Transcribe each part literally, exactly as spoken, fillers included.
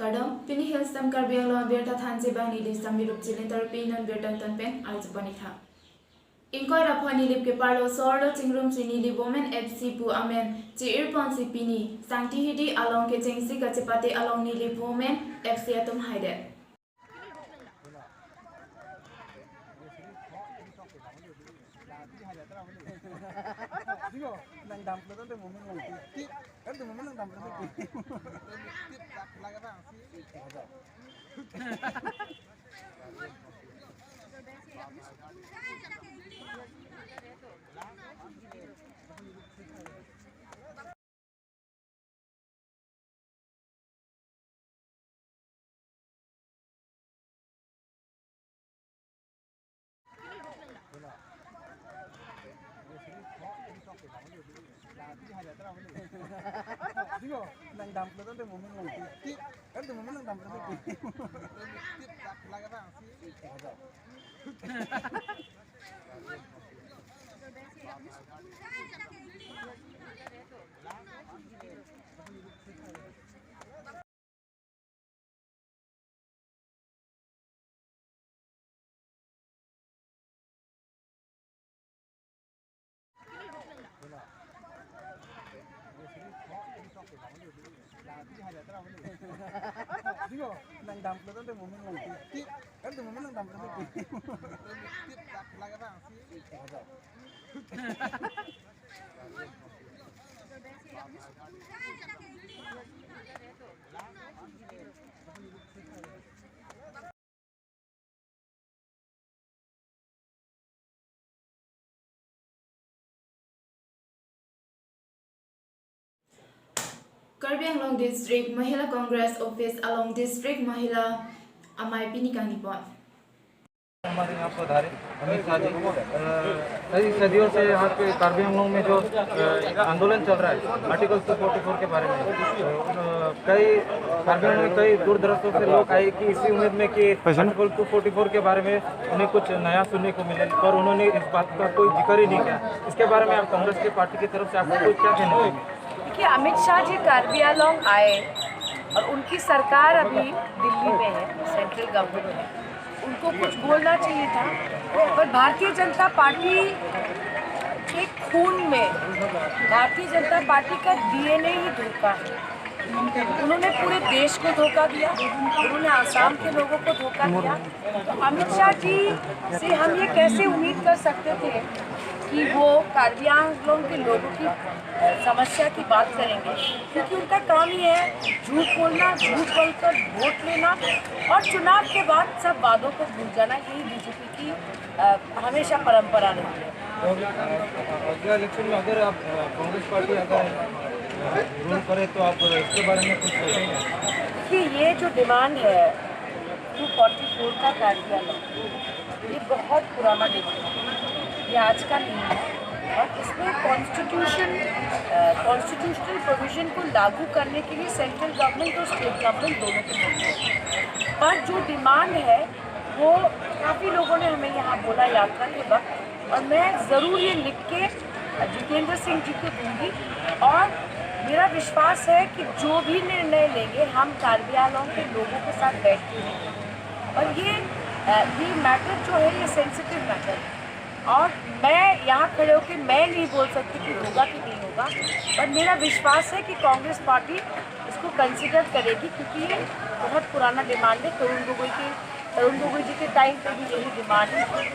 Kardom, pini Hillstem Karbi Anglong abirta thanji bang neli Samirup Chilin Tarpi, non birta angtan pen arjupon-ik tha. Ingkoi ra pho Nilip keparlo so-arlo chingrum si Nilip Women F C pu amen chi-irpon si pini Sangti Hidi along kechengsi kachepate along Nilip Women F C atum haidet. Karbi Anglong District Mahila Congress Office along District Mahila amei pini kangnipon. हमारे यहाँ पधारे अमित शाह जी। अ, कई सदियों से यहाँ पे कार्बी आंगलोंग में जो, अ, आंदोलन चल रहा है आर्टिकल टू फोर्टी फोर के बारे में, अ, कई कार्बी आंगलोंग में कई दूर दराज से लोग आए कि इसी उम्मीद में कि आर्टिकल टू फोर्टी फोर के बारे में उन्हें कुछ नया सुनने को मिले, पर उन्होंने इस बात का कोई जिक्र ही नहीं किया। इसके बारे में आप कांग्रेस के पार्टी की तरफ से आपको कोई क्या कहना चाहिए? देखिए, अमित शाह जी कार्बी आंगलोंग आए और उनकी सरकार अभी दिल्ली में है, सेंट्रल गवर्नमेंट में, उनको कुछ बोलना चाहिए था, पर भारतीय जनता पार्टी के खून में, भारतीय जनता पार्टी का डीएनए ही धोखा है। उन्होंने पूरे देश को धोखा दिया, उन्होंने आसाम के लोगों को धोखा दिया। तो अमित शाह जी से हम ये कैसे उम्मीद कर सकते थे कि वो कार्बी आंगलोंग के लोगों की समस्या की बात करेंगे, क्योंकि उनका काम ही है झूठ बोलना, झूठ बोलकर वोट लेना और चुनाव के बाद सब वादों को भूल जाना। यही बीजेपी की, अ, हमेशा परंपरा रही है। और, अ, अगले इलेक्शन में अगर आप, अ, कांग्रेस पार्टी अगर, अ, रूल करे तो आप इसके बारे में कुछ सोचेंगे? देखिए, ये जो डिमांड है टू फोर्टी फोर का कार्बी आंगलोंग, ये बहुत पुराना डिमांड है, ये आज का नहीं है। और इसमें कॉन्स्टिट्यूशन, अ, कॉन्स्टिट्यूशनल प्रोविजन को लागू करने के लिए सेंट्रल गवर्नमेंट और स्टेट गवर्नमेंट दोनों को मिलकर, पर जो डिमांड है वो काफ़ी लोगों ने हमें यहाँ बोला यात्रा के वक्त, और मैं ज़रूर ये लिख के जितेंद्र सिंह जी को दूंगी। और मेरा विश्वास है कि जो भी निर्णय लेंगे, हम कार्बी आंगलोंग के लोगों के साथ बैठ के लेंगे। और ये, अ, ये मैटर जो है, ये सेंसिटिव मैटर है, और मैं यहाँ खड़े होकर मैं नहीं बोल सकती कि होगा कि नहीं होगा, पर मेरा विश्वास है कि कांग्रेस पार्टी इसको कंसिडर करेगी, क्योंकि ये बहुत पुराना डिमांड है। तरुण गोगोई के, तरुण गोगोई जी के टाइम पे भी यही डिमांड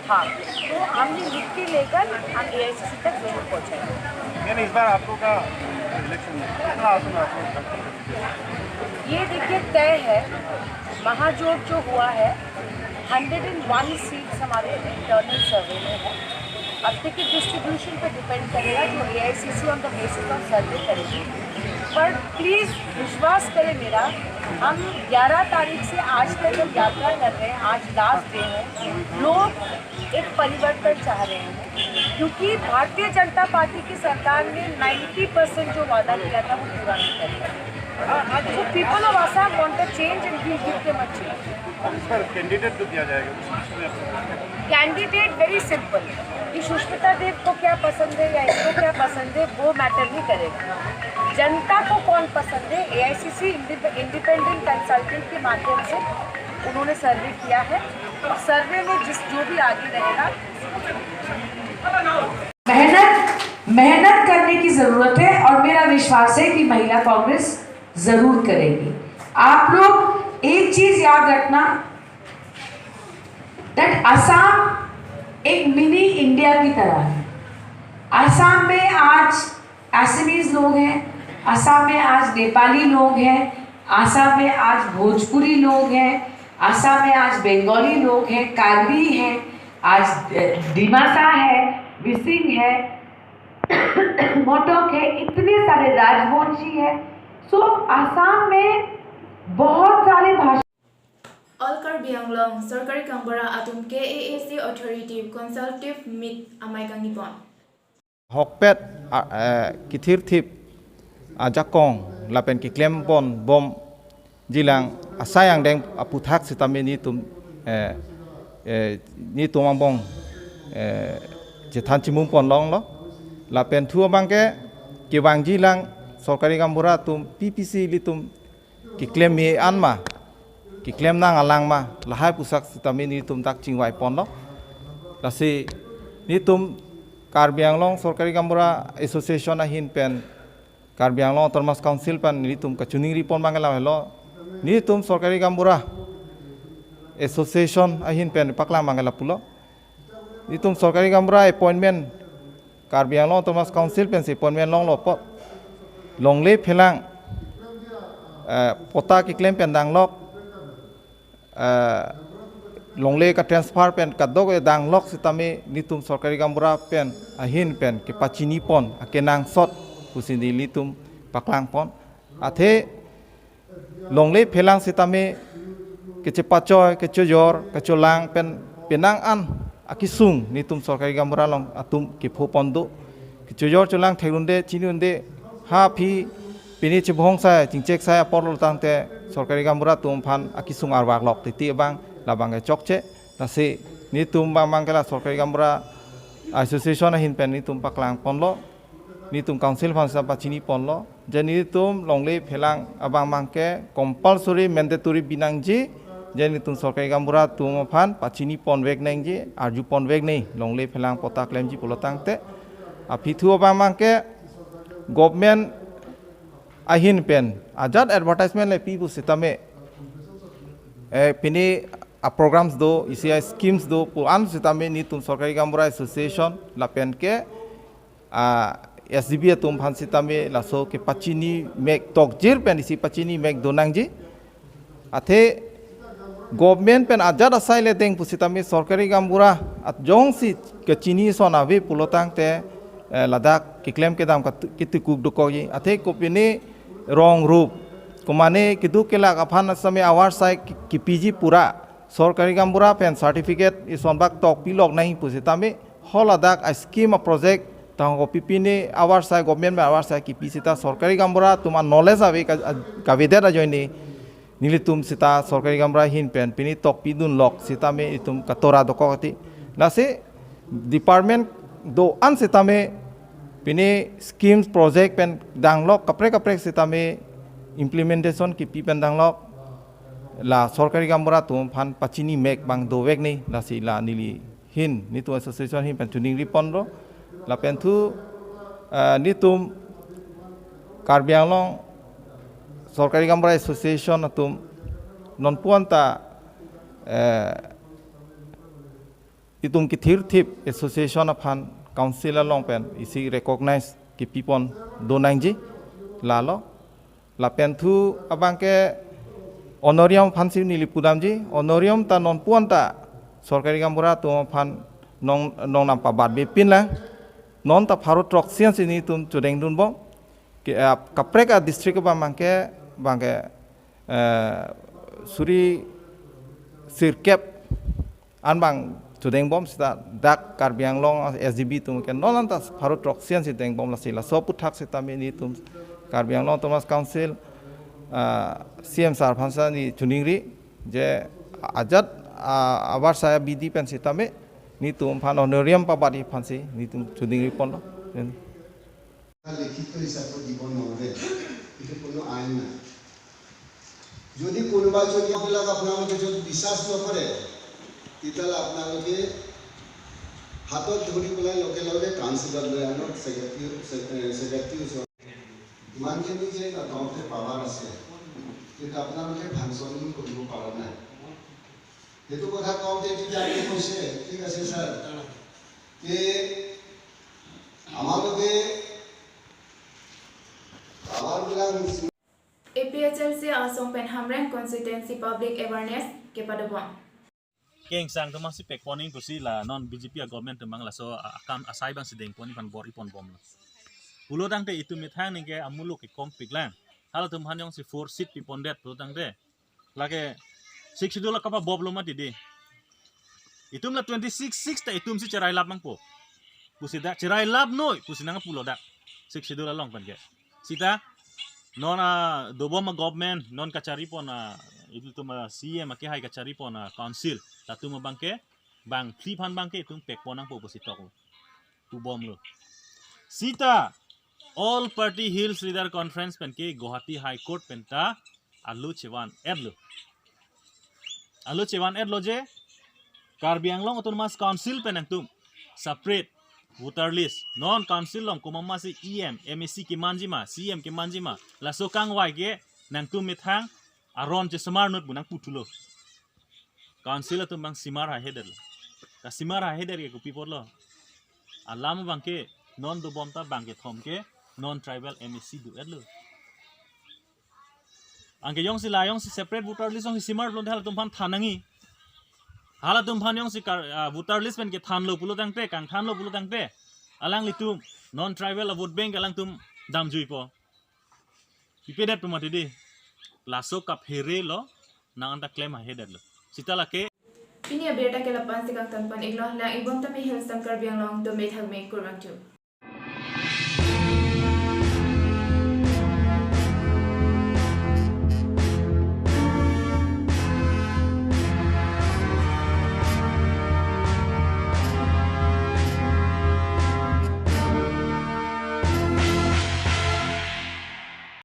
था, तो हमने लिख के लेकर हम एआईसीसी तक जरूर पहुँचाएंगे। यानी इस बार आपको क्या इलेक्शन में कितना आसन आपको? ये देखिए, तय है, महाजोट जो हुआ है, हंड्रेड एंड वन सीट्स हमारे इंटरनल सर्वे में है। अब टिकट डिस्ट्रीब्यूशन पे डिपेंड करेगा, जो AICC on the basis of सर्वे करेगी। पर प्लीज विश्वास करें मेरा, हम ग्यारह तारीख से आज तक हम यात्रा कर रहे हैं, आज लास्ट डे है। लोग एक परिवर्तन चाह रहे हैं, क्योंकि भारतीय जनता पार्टी की सरकार ने नाइंटी परसेंट जो वादा किया था, वो पूरा नहीं कर पाए। So people of Assam want a change and we'll give them a change. इस बार कैंडिडेट तो दिया जाएगा, कुछ इसमें आपको? Candidate very simple, कि सुष्मिता देव को क्या पसंद है या इनको क्या पसंद है, वो मैटर नहीं करेगा। जनता को कौन पसंद है, एआईसीसी इंडिपेंडेंट कंसल्टेंट के माध्यम से उन्होंने सर्वे किया है। और सर्वे में जिस जो भी आगे रहेगा, मेहनत मेहनत करने की जरूरत है और मेरा विश्वास है कि महिला कांग्रेस जरूर करेगी। आप लोग एक चीज याद रखना, दैट असम एक मिनी इंडिया की तरह है। असम में आज एसमीज लोग हैं, असम में आज नेपाली लोग हैं, असम में आज भोजपुरी लोग हैं, असम में आज बंगाली लोग हैं, कार्बी हैं, आज अ, दिमासा है, मिसिंग है, मोटक है, इतने सारे राजवंशी है। सो असम में बहुत सारे भाषा All Karbi Anglong Sorkari Gaonbura atum K A A C Authority Consultative Meet amei kangni pon. Ahokpet a- eh, kethirthip ajakong lapen keklem pon bomji lang asai angdeng aphuthak sitame nelitum eh, eh, nelitum angbong eh, chethan chimum pon longlo. Lapen thu abangke kevangji lang Sorkari Gaonbura atum P P C ilitum keklem me an ma, keklem nang alang ma, lahai puthak sitame nelitum dak chingvai ponlo. Lasi nelitum Karbi Anglong Sorkari Gaonbura Association ahin pen Karbi Anglong Autonomous Council pen nelitum kachiningri pon abang lahelo. Nelitum Sorkari Gaonbura Association ahin pen paklang abang lapulo. Nelitum Sorkari Gaonbura appointment, Karbi Anglong Autonomous Council pensi appointment longlo apot, longle phelang eh, patta keklem pen danglok, eh, longle katransfer pen kadokave danglok sitame nelitum Sorkari Gaonbura pen ahin pen kepachini pon akenangsot pusi nelitum paklang pon. Athe longle phelang sitame kechepachoi, kechojor, kecholang pen penang an akesung nelitum Sorkari Gaonbura along atum kepho pon do. Kechojor cholang theklongle, chinidunde, ha aphi pini chebongsai, chingcheksai apor lo tangte Sorkari Gaonbura atum aphan akesung arvak lok titi abang labang kechokche. Lasi nelitum abang abangke la Sorkari Gaonbura Association ahin pen nelitum paklang ponlo. Nelitum council aphan sita pachini ponlo. Je nelitum longle phelang abang abangke compulsory mandatory binangji. Je nelitum Sorkari Gaonbura atum aphan pachini ponvek nangji, arju ponvek nang, longle phelang patta klemji pulo tangte. Aphi thu abang abangke government ahin pen ajat advertisement le pi pusitame eh, pini a programs do, isi a schemes do pu an sitame nelitum Sorkari Gaonbura Association lapen ke a S D B atum aphan sitame laso kepachini mek tokjir pen isi pachini mek do nangji. Athe government pen ajat asai le deng pusitame Sorkari Gaonbura at jongsi kachini ason ave pulo tangte eh, ladak keklem kedam kat- ketikuk dokokji. Athe kopine rong rup, komane keduk kelak aphan sitame avarsai ki- kipiji pura Sorkari Gaonbura pen certificate ison bak tok pilok nang pusitame ho ladak a scheme a project tang ko pipine avarsai government pen avarsai kipi sita Sorkari Gaonbura atum a knowledge ave ka- kavedet ajoine nelitum sita Sorkari Gaonbura ahin pen pini tok pidun lok sitame itum katora dokok ati. Lasi department do an sitame pini schemes project pen danglok kaprek kaprek sitame implementation kipi pen danglok la Sorkari Gaonbura atum aphan pachini mek abang dovek nang. Lasi la neli hin nelitum association hin pen chiningri ponlo. Lapen thu eh, nelitum Karbi Anglong Sorkari Gaonbura Association atum non pu an ta eh, itum kethirthip association aphan council along pen isi recognize kipi pon do nangji lalo. Lapen thu abangke honorarium aphansi neli pudamji, honorarium ta non pu an ta Sorkari Gaonbura atum aphan nong nong nam pabat bepin lang. Non ta pharo throksi ansi nelitum chodeng dunbom. Ke, ah, kaprek a district abang abangke abangke eh, suri sirkep an abang chodeng bom sita dak Karbi Anglong S D B atum ke non an ta pharo throksi ansi deng bom. Lasi laso aphuthak sitame nelitum Karbi Anglong Autonomous Council ah, C M sir aphan sita neli chiningri je ajat ah, avarsai abidi pen sitame Netum aphan honorarium pabat aphansi netum chuding ripon lo. লিখিত হিচাপত দিব নোৱাৰে, এইটো কোনো আইন নাই। যদি কোনোবা যদি এইবিলাক আপোনালোকে যদি বিশ্বাস নকৰে, তেতিয়াহ'লে আপোনালোকে হাতত ধৰি পেলাই লগে লগে কাউন্সিলত লৈ আনক, ছেক্ৰেটাৰী, ছেক্ৰেটাৰী ওচৰত। ইমানখিনি যে গাঁৱতে পাৱাৰ আছে, কিন্তু আপোনালোকে ফাংচনিং কৰিব পৰা নাই। সেইটো কথা কওঁতে তেতিয়া আপুনি কৈছে, ঠিক আছে ছাৰ, যে আমালোকে পাৱাৰবিলাক A P H L C asong pen Hamren constituency public awareness kepadobom. Kengsang atum aphansi pekpon nangji pusi la non B J P a government atum abang laso a-, akam asai abangsi dengpon aphan bor-ipon bomlo. Pulo tangte itum methang ningke amuluk kekompik lang. Halatum aphan jongsi four seat pipondet pulo tangte, lake Sixth Schedule akapa boblo mati di. Itum la twenty six six ta itumsi cherailap nangpo pusi dak, cherailap noi pusi nangpulo dak Sixth Schedule along pen ke. Sita non adobom a government, non kacharipon a, itum a C M akehai kacharipon a council, latum abangke bangphli aphan abangke itum pekpon nangpo pusi toklo, pubomlo. Sita All Party Hills Leader Conference pen ke Guwahati High Court pen ta alo chevan-etlo. Alo chevan-etlo je Karbi Anglong Autonomous Council pen nangtum separate voter list. Non council along komat masi E M, M A C kemanji ma, C M kemanji ma, laso kangvai ke nangtum methang aron chesemar nut pu nangputhulo. Council atum abang simar haihedetlo. Kasimar haihedet ke kopi apotlo? Alam abangke non dobom ta bang kethom ke non tribal M A C do-etlo. Anke jongsi la jongsi separate voter list jongsi simar pulote halatum aphan than nangji. Halatum aphan jongsi kar, ah, voter list pen kethanlo pulo tangte, kangthanlo pulo tangte, alanglitum non tribal a vote bank alangtum damjuipo. Pipedet pu mati di. Laso kaphere lo, nang anta klem haihedetlo. Sita lake. Pini abirta ke la-ansi kangtonpon-iklo, lang-ikbom tame Hillsong Karbi Anglong, dome thakme, kurvangthu.